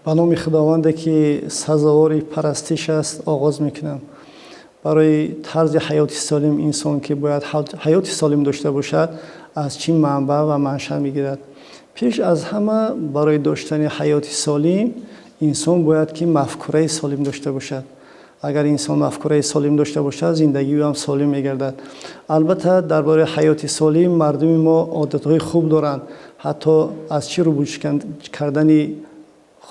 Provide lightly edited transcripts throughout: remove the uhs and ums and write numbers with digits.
Ба номи Худованде ки сазовори парастиш аст оғоз мекунам. Барои тарзи ҳаёти солим, инсон ки бояд ҳаёти солим дошта бошад, аз чӣ манбаъ ва манша мегирад? Пеш аз ҳама, барои доштани ҳаёти солим инсон бояд ки мафкураи солим дошта бошад. Агар инсон мафкураи солим дошта бошад, зиндагии ӯ ҳам солим мегардад. Албатта, дар бораи ҳаёти солим мардуми мо одатҳои хуб доранд. Ҳатто аз чӣ рӯбӯч кардани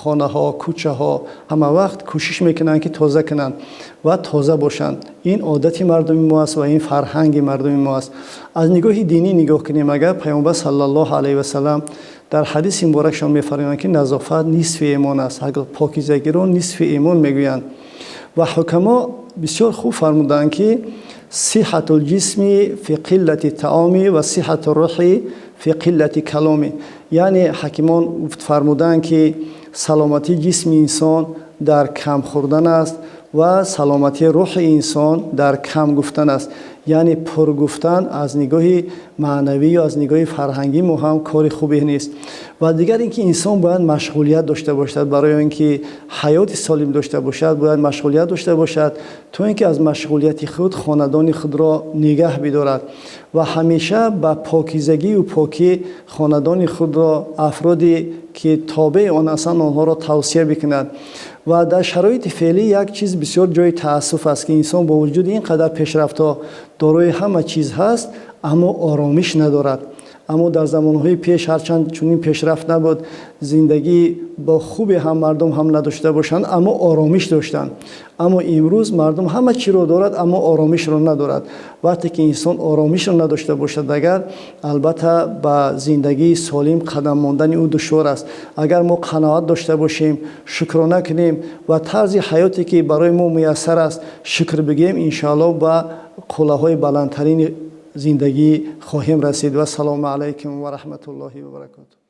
хонаҳо, кӯчаҳо, ҳама вақт кӯшиш мекунанд, ки тоза кунанд ва тоза бошанд. Ин одати мардуми мо аст ва ин фарҳанги мардуми мо аст. Аз нигоҳи динӣ нигоҳ кунем агар, Паёмбар саллаллоҳу алайҳи васаллам дар ҳадиси муборакшон мефармоянд, ки назофат нисфи имон аст, покизагиро нисфи имон мегӯянд. Ва ҳукамо бисёр хуб фармуданд, ки сиҳатул ҷисми фи қиллати таоми ва сиҳату рӯҳи фи қиллати каломи. Яъне ҳакимон фармуданд, ки саломатии ҷисми инсон дар кам хӯрдан аст ва саломатии рӯҳи инсон дар кам гуфтан аст. Яъне пур гуфтан аз нигоҳи маънавӣ ё аз нигоҳи фарҳангӣ мо ҳам кори хубе нест. Ва дигар ин ки инсон бояд машғулият дошта бошад. Барои он ки ҳаёти солим дошта бошад, бояд машғулият дошта бошад, то ин ки аз машғулияти худ хонадони худро нигаҳ бидорад ва ҳамеша ба покизагию покӣ хонадони худро, афроде ки тобеи он ҳастанд, онҳоро тавсия бикунад. Ва дар шароити феълӣ як чиз бисёр ҷои таассуф аст, ки инсон бо вуҷуди ин қадар пешрафтҳо, дорои ҳама чиз ҳаст, аммо оромиш надорад. Аммо дар замонҳои пеш, ҳарчанд чунин пешрафт набуд, зиндагӣ бо хубе ҳам мардум ҳам надошта бошанд, аммо оромиш доштанд. Аммо имрӯз мардум ҳама чиро дорад, аммо оромишро надорад. Вақте ки инсон оромишро надошта бошад агар, албатта, ба зиндагии солим қадам мондани ӯ душвор аст. Агар мо қаноат дошта бошем, шукрона кунем ва тарзи ҳаёте ки барои мо муяссар аст, шукр бигӯем, иншоаллоҳ, ба қуллаҳои баландтарини зиндагӣ хоҳем расид. Вассалому алайкум ва раҳматуллоҳи ва баракотуҳ.